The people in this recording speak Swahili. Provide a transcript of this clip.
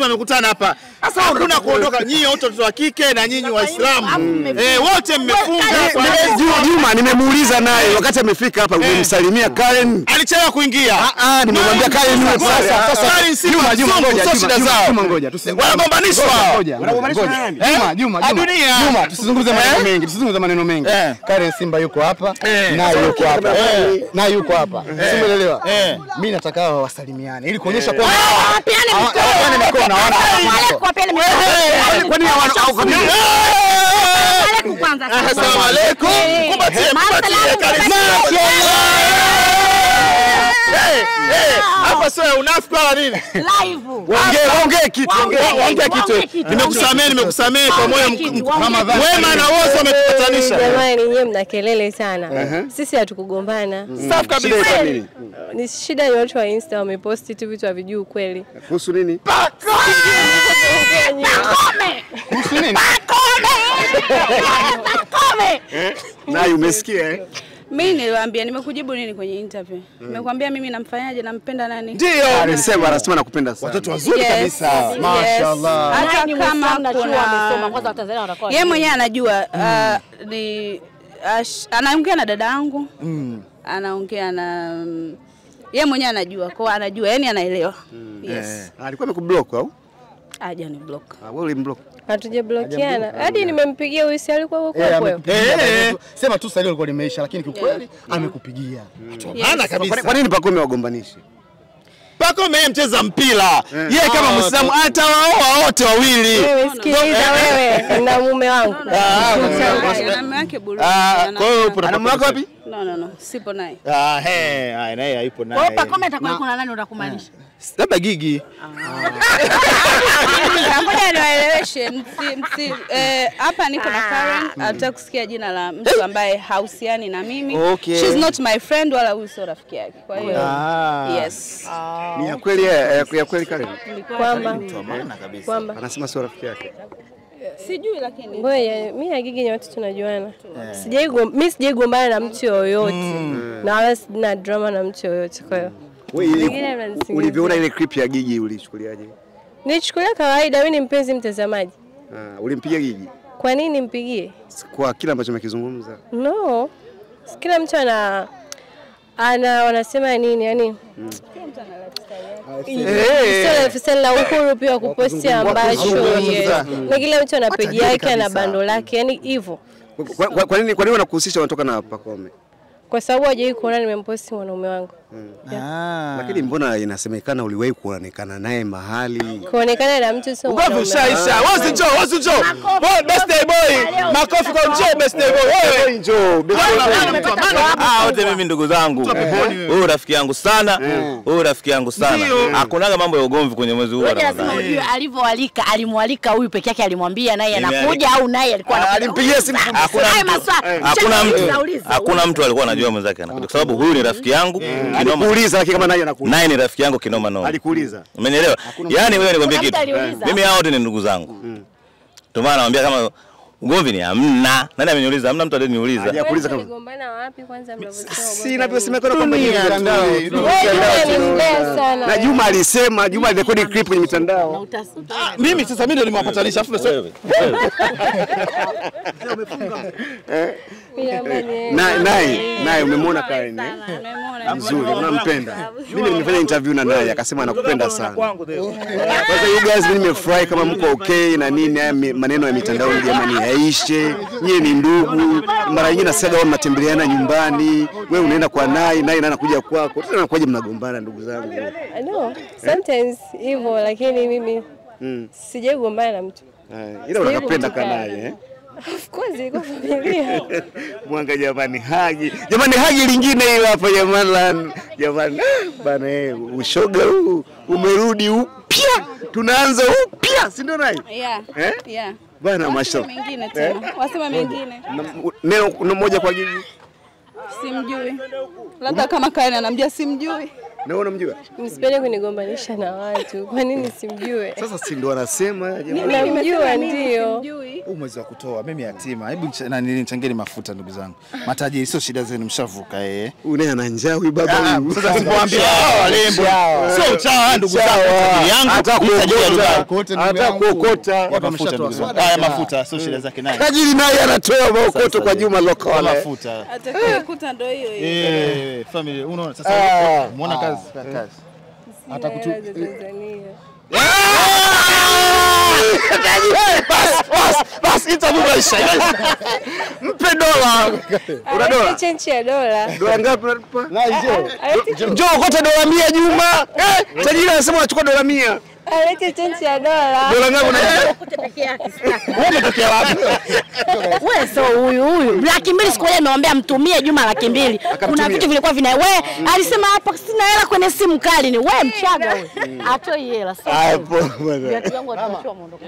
Amekutana hapa. Sasa hakuna kuondoka, nyinyi wote watoto wa kike na nyinyi Waislamu. Wote mmefunga. Juma nimemuuliza naye wakati amefika hapa, umemsalimia Karen? Alichelewa kuingia. Nimemwambia Karen yule sasa. Juma ngoja, shida zao. Juma ngoja, wanagombanishwa. Wanagombanishwa nani? Juma Juma, tusizungumze maneno mengi, tusizungumze maneno mengi. Karen Simba yuko hapa, naye yuko hapa. Naye yuko hapa. Umeelewa? Mimi nataka wasalimiane ili kuonyesha kwamba wapeane mikono. Kwani kwanza. Asalamu alaykum. Kumbatie, kumbatie. Hapa sio unafiki wala nini? Live. Waongee kitu, waongee kitu. Nimekusamehe, nimekusamehe kwa moyo wema na wote wametupatanisha. Jamani, nyinyi mna kelele sana. Sisi hatukugombana. Safi kabisa. Ni shida ya watu wa Insta wameposti tu vitu havijui ukweli. Kuhusu nini? Pakome. Kuhusu nini? Pakome. Pakome. Na umesikia eh? Mimi niliwaambia nimekujibu nini kwenye interview? Nimekuambia mimi namfanyaje, nampenda nani? Ndio, alisema anasema nakupenda sana. Watoto wazuri kabisa. Mashaallah. Hata kama kuna amesoma kwanza Watanzania watakuwa. Yeye mwenyewe anajua ni anaongea na dada yangu. Anaongea na yeye mwenyewe anajua. Kwa anajua, yani anaelewa. Yes. Alikuwa amekublock au? Haja ni block. Wewe ulimblock? Hatujablokiana. Hadi nimempigia huyu si alikuwa huko hapo. Sema tu salio lilikuwa limeisha lakini kiukweli amekupigia. Maana kabisa. Kwa nini Pacome wagombanishe? Pacome yeye mcheza mpira. Yeye kama Muislamu atawaoa wote wawili. Wewe sikiliza wewe na mume wangu. Na mume wake Burundi. Kwa hiyo upo na mume wako wapi? No, sipo naye. Naye hayupo naye. Kwa hiyo Pacome atakuwa kuna nani utakumaanisha? Labda Gigi. Ngoja niwaeleweshe msi hapa niko na Karen, hataki kusikia jina la mtu ambaye hahusiani na mimi. Okay. She's not my friend wala huyu sio rafiki yake. Kwa hiyo yes. Ni ya kweli ya kweli Karen. Kwamba kwamba anasema sio rafiki yake. Sijui lakini. Ngoja mimi na Gigi ni watu tunajuana. Mimi sijai gombana na mtu yoyote. Na wala sina drama na mtu yoyote kwa hiyo. Wewe ulivyoona ile clip ya Gigi ulichukuliaje? Nilichukulia kawaida, mimi ni mpenzi mtazamaji. Ulimpigia Gigi? Kwa nini nimpigie? Kwa kila ambacho amekizungumza. No. Kila mtu ana wanasema nini yani? Kila mtu ana lifestyle yake. Sio lifestyle la uhuru pia kuposti ambacho. Na kila mtu ana page yake ana bando lake, yani hivyo. Kwa nini wanakuhusisha wanatoka na Pacome? Kwa sababu hajawahi kuona nimemposti mwanaume wangu. Lakini mbona inasemekana uliwahi kuonekana naye mahali? Kuonekana na mtu sio mwanaume. Ugomvi ushaisha. Wewe njoo, wewe njoo. Boy, best day boy. Makofi kwa njoo best day boy. Wewe njoo. Wote mimi ndugu zangu. Huyu rafiki yangu sana. Huyu rafiki yangu sana. Hakunaga mambo ya ugomvi kwenye mwezi huu wa Ramadhani. Lazima ujue alivyoalika, alimwalika huyu peke yake, alimwambia naye anakuja au naye alikuwa alimpigia simu. Hakuna mtu. Hakuna mtu alikuwa anajua mwenzake anakuja kwa sababu huyu ni rafiki yangu. Alikuuliza lakini kama naye anakuuliza. Naye ni rafiki yangu kinoma noma. Alikuuliza. Umenielewa? Yaani wewe nikwambie kitu. Mimi hao wote ni ndugu zangu. Ndio maana naambia kama ugomvi ni hamna. Nani ameniuliza? Hamna mtu aliyeniuliza. Hajakuuliza kama mligombana wapi kwanza mnavyosema. Si inavyosemekana kwamba ni mitandao. Wewe ni mbaya sana. Na Juma alisema, Juma alirekodi clip kwenye mitandao. Mimi sasa mimi ndio nimewapatanisha afu wewe. Umefunga. Naye umemwona Karen eh? Mzuri, unampenda. Mimi nimefanya interview na naye akasema anakupenda sana. Sasa you guys, mimi nimefurahi kama mko okay na nini, haya maneno ya mitandao jamani yaishe. Nyie ni ndugu. Mara nyingi nasikia wao mnatembeleana nyumbani, wewe unaenda kwa naye, naye anakuja kwako. Tena anakuja mnagombana ndugu zangu. No, sometimes hivyo lakini mimi sijagombana na mtu. Ila unakapenda kanaye eh? Of course iko familia. Mwanga jamani hagi. Jamani hagi lingine hilo hapa jamani. Jamani bana ushoga huu umerudi upya. Tunaanza upya, si ndio naye? Yeah. Yeah. Bana mashallah. Mengine tena. Wasema mengine. Neno moja kwa Gigi. Simjui. Labda kama Karen anamjua simjui. Na wewe unamjua? Msipende kunigombanisha na watu. Kwa nini simjue? Sasa si ndo anasema jamani. Namjua ndio. Huu mwezi wa kutoa mimi yatima. Hebu nichangeni mafuta ndugu zangu. Matajiri sio shida zenu, mshavuka eh. Unaye ana njaa huyu baba huyu. Sasa sipoambia lembo. Sio uchawa ndugu zangu, tajiri yangu. Hata kuokota. Hata kuokota. Mafuta ndugu zangu. Haya mafuta sio shida zake naye. Tajiri naye anatoa maokoto kwa Juma Lokole. Mafuta. Atakayekuta ndio hiyo hiyo. Eh, family unaona sasa muona kazi kazi. Atakutu Tanzania. Bas interview maisha. Mpe dola. Una dola? Chenchi ya dola. Dola ngapi unalipa? Njoo okote dola 100 Juma. Tajiri anasema anachukua dola 100. Alete chenchi ya dola. Dola ngapi unalipa? Okote peke yake. Wewe umetokea wapi? Wewe sio huyu huyu. 200,000 siku ile nimeomba mtumie Juma 200,000. Kuna vitu vilikuwa vina wewe alisema hapa sina hela kwenye simu kali ni wewe mchaga wewe. Atoi hela sasa. Hapo bwana. Viatu vyangu watu muondoka.